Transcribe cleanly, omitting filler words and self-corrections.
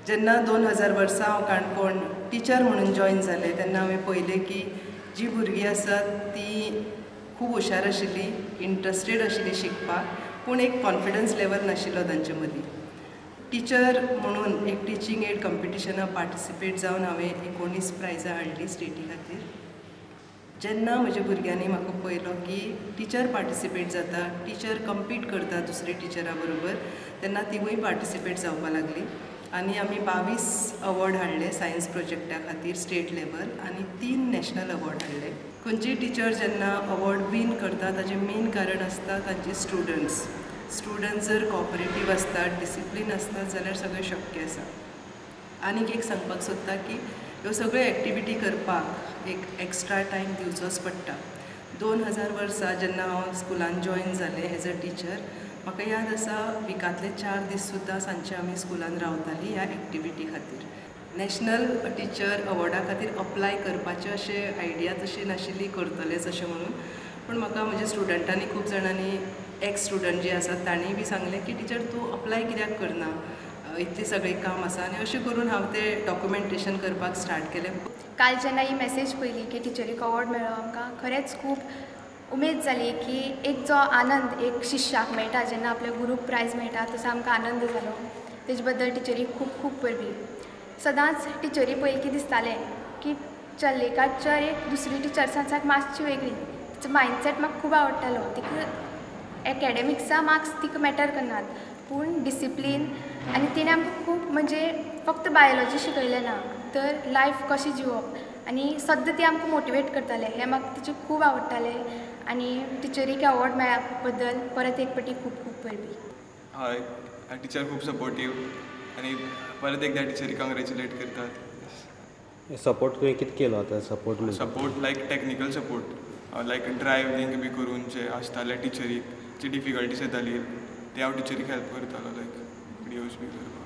जेन्ना 2000 वर्सा हांव काणकोण टिचर म्हणून जॉयन जालें तेन्ना हांवें पळयलें की जी भुरगीं आसात ती खूब हुशार आशिल्ली, इंट्रस्टेड आशिल्ली शिकपाक, पूण एक कॉन्फिडन्स लेवल नाशिल्लो तांचे मदीं. टिचर म्हणून एक टिचींग एड कॉम्पिटिशनाक पार्टिसिपेट जावन हांवें 19 प्रायजां हाडलीं स्टेटी खातीर. जेन्ना म्हज्या भुरग्यांनी म्हाका पळयलो की टिचर पार्टिसिपेट जाता, टिचर कम्पीट करता दुसरे टिचरा बरोबर, तेन्ना तिवूय पार्टिसिपेट जावपाक लागली आनी आमी 22 अवॉर्ड हाडले सायन्स प्रोजेक्टा खातीर स्टेट लेवल आनी 3 नॅशनल अवॉर्ड हाडले. खंयचीय टिचर जेन्ना अवॉर्ड वीन करता ताजें मेन कारण आसता तांचे स्टुडंट्स. स्टुडंट्स जर कॉपरेटीव आसतात, डिसिप्लीन आसतात जाल्यार सगळें शक्य आसा. आनीक एक सांगपाक सोदता की ह्यो सगळ्यो एक्टिविटी करपाक एक एक्स्ट्रा टायम दिवचोच पडटा. 2000 वर्सा जेन्ना हांव स्कुलान जॉयन जालें एज अ टिचर, म्हाका याद आसा विकांतले 4 दीस सुद्दां सांजचे आमी स्कुलान रावतालीं ह्या एक्टिविटी खातीर. नॅशनल टिचर अवॉर्डा खातीर अप्लाय करपाचें अशें आयडिया तशी नाशिल्ली करतलेच अशें म्हणून, पूण म्हाका म्हज्या स्टुडंटांनी खूब जाणांनी एक्स स्टुडंट जे आसात तांणी बी सांगलें की टिचर तूं अप्लाय कित्याक करना, इतलें सगळें काम आसा. आनी अशें करून हांव तें डॉक्युमेंटेशन करपाक स्टार्ट केलें. काल जेन्ना ही मॅसेज पळयली की टिचरीक अवॉर्ड मेळ्ळो, आमकां खरेंच खूब उमेद जाली की एक जो आनंद एक शिष्याक मेळटा जेन्ना आपल्या गुरूक प्रायज मेळटा तसो आमकां आनंद जालो. तेजे बद्दल टिचरीक खूब खूब परबी. सदांच टिचरी पळयली की दिसतालें की चल्लेका टिचर एक दुसरी टिचर्सांक मातशी वेगळी, तिचो मायंडसेट म्हाका खूब आवडटालो. तिका एकेडमिक्सा मार्क्स तिका मॅटर करनात, पूण डिसिप्लीन आनी तिणें आमकां खूब म्हणजे फक्त बायोलॉजी शिकयलें ना तर लायफ कशें जिवप आनी सद्दां ती आमकां मोटिवेट करतालें, हें म्हाका तिचें खूब आवडटालें. आनी टिचरीक अवॉर्ड मेळ्ळ्या बद्दल परत एक पाटी खूब खूब परबी. हय, टिचर खूब सपोर्टीव आनी परत एकदा टिचरीक कंग्रेच्युलेट करतात. सपोर्ट तुवें कितें केलो आतां? Support support like technical support, like drive link बी करून जे आसताले टिचरीक जी डिफिकल्टीज येताली ते हांव टिचरीक हेल्प करतालो, लायक विडियोज बी करपाक.